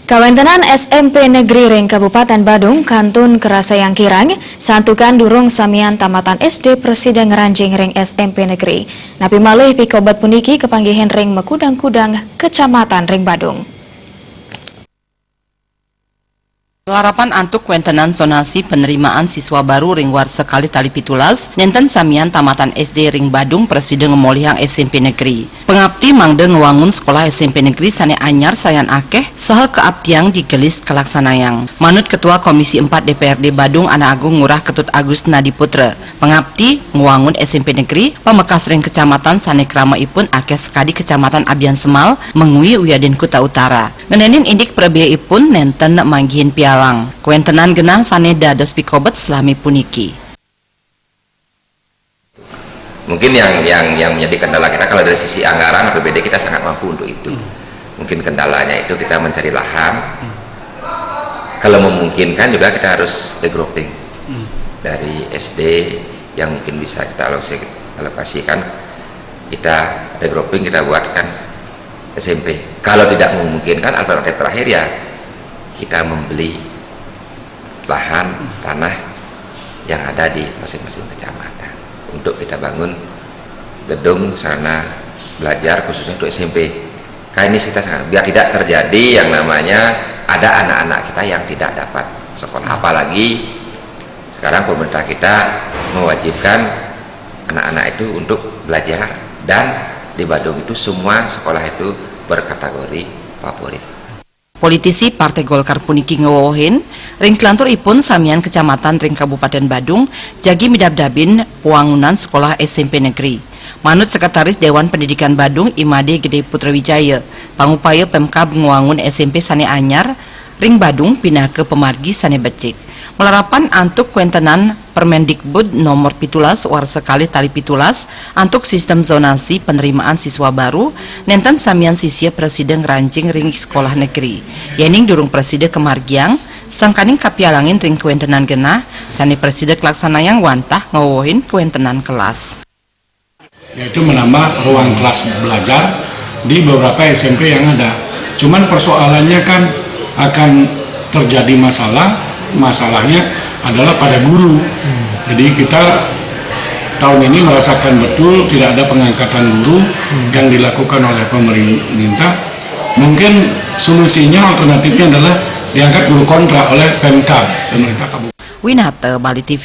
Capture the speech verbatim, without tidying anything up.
Kawéntenan S M P negeri ring Kabupaten Badung kantun karasayang kirang, santukan durung samian tamatan S D prasida ngranjing ring S M P negeri. Napi malih pikobet puniki kapanggihin ring makudang-kudang kecamatan ring Badung. Larapan antuk kawéntenan zonasi penerimaan siswa baru ring warsa kalih tali pitulas, nénten samian tamatan S D ring Badung prasida ngamolihang S M P negeri. Pangapti mangda ngwangun sekolah S M P negeri sané anyar sayan akéh saha kaaptiang digelis kalaksanayang. Manut Ketua Komisi Empat D P R D Badung Anak Agung Ngurah Ketut Agus Nadi Putra, pangapti ngwangun S M P negeri pamekas ring kecamatan sané krama ipun akéh sakadi Kecamatan Abiansemal, Mengwi wiadin Kuta Utara. Ngenénin indik prabeaipun nénten manggihin pialang. Kawéntenan genah sané dados pikobet salami puniki. Mungkin yang yang yang menjadi kendala kita kalau dari sisi anggaran A P B D kita sangat mampu untuk itu. Hmm. Mungkin kendalanya itu kita mencari lahan. Hmm. Kalau memungkinkan juga kita harus regrouping. Hmm. Dari S D yang mungkin bisa kita alosi-, alokasikan, kita regrouping, kita buatkan S M P. Kalau tidak memungkinkan, alternatif terakhir ya kita membeli lahan tanah yang ada di masing-masing kecamatan untuk kita bangun gedung sarana belajar khususnya untuk S M P. Karena ini kita sangat, biar tidak terjadi yang namanya ada anak-anak kita yang tidak dapat sekolah. Apalagi sekarang pemerintah kita mewajibkan anak-anak itu untuk belajar dan di Badung itu semua sekolah itu berkategori favorit. Politisi Partai Golkar puniki ngwewehin, ring selanturipun samian kecamatan ring Kabupaten Badung jagi midabdabin wangunan sekolah S M P negeri. Manut Sekretaris Dewan Pendidikan Badung, I Made Gede Putra Wijaya, pangupaya Pemkab ngwangun S M P sané anyar ring Badung pinaka pamargi sané becik. Malarapan antuk kawéntenan Permendikbud nomor pitulas warsa kalih tali pitulas antuk sistem zonasi penerimaan siswa baru, nénten samian sisia prasida ngranjing ring sekolah negeri. Yéning durung prasida kamargiang, sangkaning kapialangin ring kawéntenan genah, sané prasida kalaksanayang wantah ngwewehin kawéntenan kelas. Yaitu menambah ruang kelas belajar di beberapa S M P yang ada. Cuman persoalannya kan akan terjadi masalah, masalahnya adalah pada guru. Jadi kita tahun ini merasakan betul tidak ada pengangkatan guru yang dilakukan oleh pemerintah. Mungkin solusinya, alternatifnya adalah diangkat guru kontrak oleh Pemkab, pemerintah kabupaten. Winata, Bali T V.